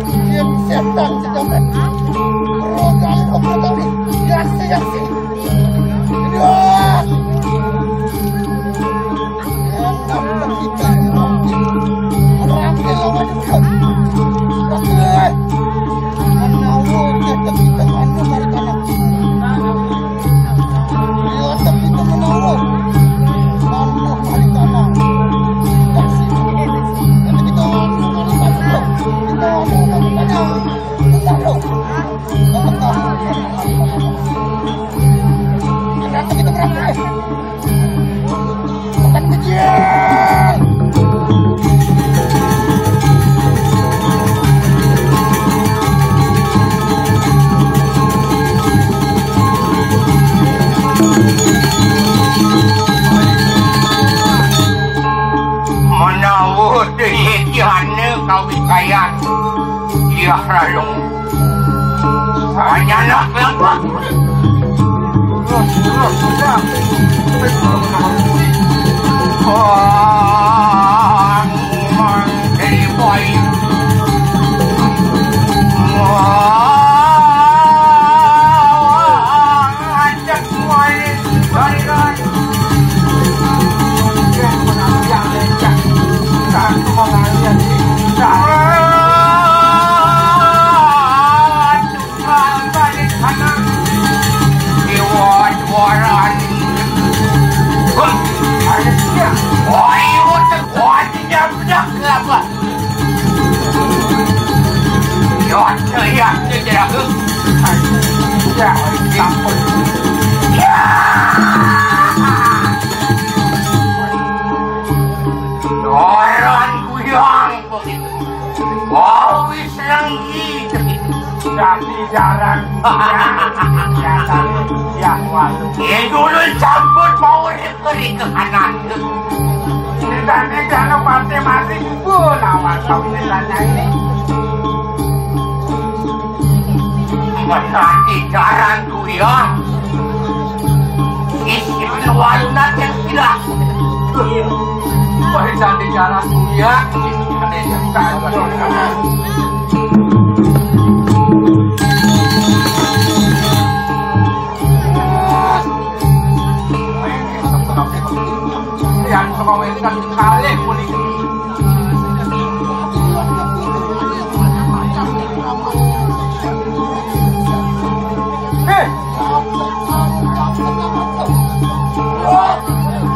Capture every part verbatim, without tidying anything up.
Jin setan sejamet. Rogal obrol. Yaksi, yaksi. Aduh. Enak kita. Orang ke lawan. Oke. Menawa kita, kita anu mari kanak. Iya, tapi kita menawa. Anu mari kanak. Kita anu mari kanak. Kita anu mari kanak. Kita anu. Kenapa kita berangkat? Bukan kecil. Menawa demikian kawisayan, Diah Ralung. Hanya nak kelapa. Wah, Mang Heri Boy. Wah, ajak Boy. Boy, Boy. Wah, balik sana. Iwat waran. Huh, ada dia. Wah, iwat, wah, dia bedak ke apa? Iwat, ya, dia tidak. Ya, ampun. Ya. Waran kuyang. Wis lenggi. Dadi jarang. Ya, ya, waduh. Ye dulu campur mau diberi ke kanan. Ditanya jangan mati-mati, bu, lawan kau ini tanya ini. Menanti jarang kuyang. Isi luar nanti sila. Wah, jadi jalan kuliah. Yang sama ini kan kalah polisi. Hei!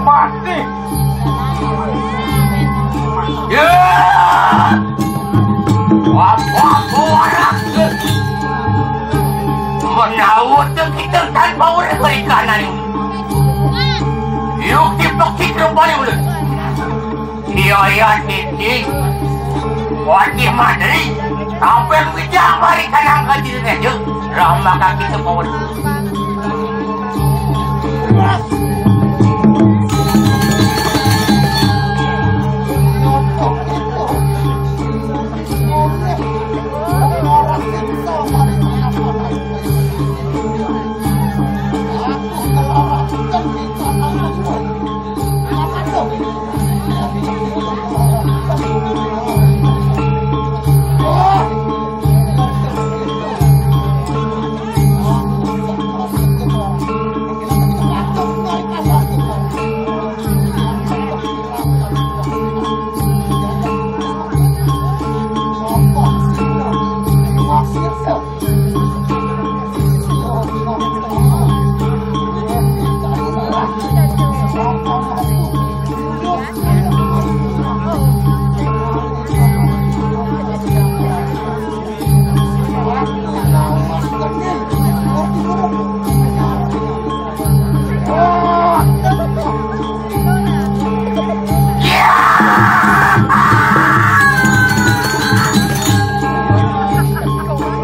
Mati. Ya. Wah, wah, wah. Menawa kita tanpa orang perikanan ini. Yuk dipekik kembali ulit. Iya, iya, Titi. Wajib Madri. Sampai bijak mari kanang kaji saja. Rahmat kaki sepuluh.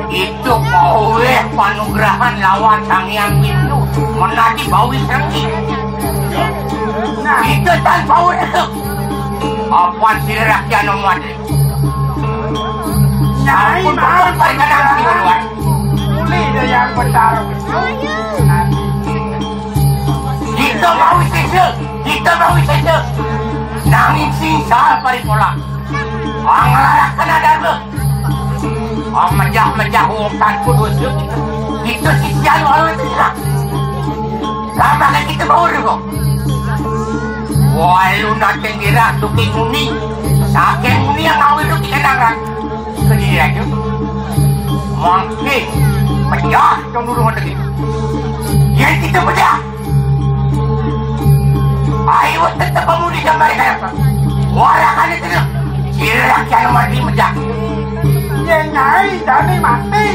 Itu oleh panugrahan lawan Sang Hyang Windu menadi bawi serenggi. Nah, itu tanpa urut. Apa sih rakyat nomor? Nyai, ampun, mau betul perkenan di luar. Boleh dia yang besar. Kita mau sisa, kita mau sisa. Nanging sisa paripola. Ang nglarang kana darma. Ang mejah-mejah wong tanpa dosa. Kita sisian walau tidak. Sama kan kita bawa dulu. Walau nak tenggera tuki muni. Saking muni yang awal tu kita nang. Kediri aja. Mangke pejah dong dulu lagi. Yang kita pejah. Ayo tetap pemudi gambar kayak apa? Warakan itu dong. Sila yang mati mejah. Ye nyai, dani mati.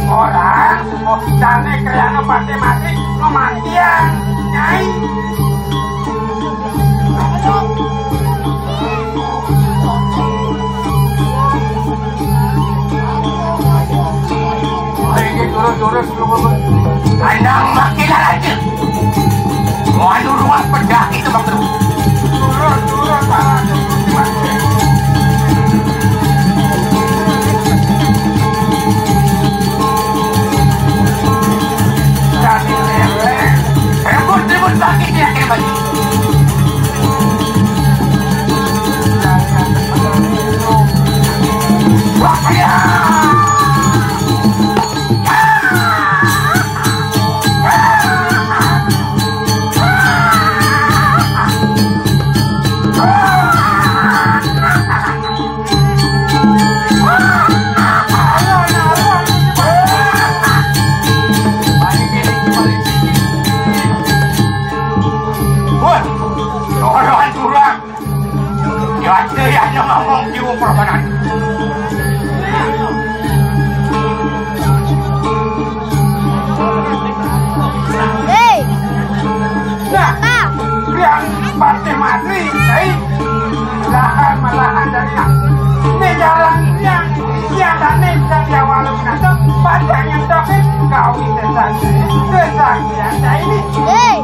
Orang, oh, dani kriana pati mati, kematian, nyai. Ayo, turun, turun, turun, turun. Kandang makin aja. Mau anu rumah pedah itu, Bang. Turun, turun, turun. Rebut, rebut, bangkit dia, kena balik. Wah, orang curang. Ya, ada yang ngomong jiwa perbanan. Hei. Nah, yang pati mati, hei. Lahan malahan dari yang. Ini jarang yang, yang tadi bisa dia walau binatang, pada nyentokin kau ini saja. Itu saja ini. Hei.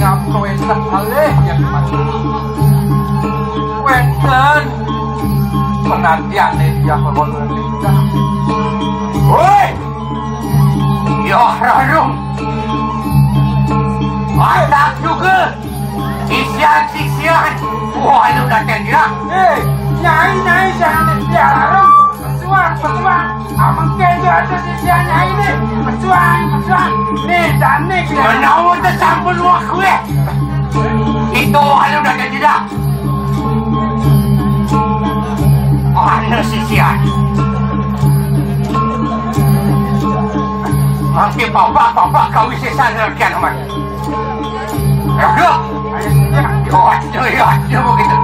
Pinap to éntek alih yén mati. Wénten penantiané dia kalau lintah. Woi, ya Rarung. Mantap juga. Sisian-sisian. Wah, lu datang dia. Eh, nyai, nyai, jangan dia Rarung. Pesuang, pesuang. Amengke itu ada sisian nyai ini. Pesuang, pesuang. Nih, Danik ya. Menawa tesampun wah kue. Itu anu dah jadi dah. Mana sisian? Mangke papa, papa kawin sesana kian amat. Ayo, ayo. Yo, ayo, yo, ayo, begitu.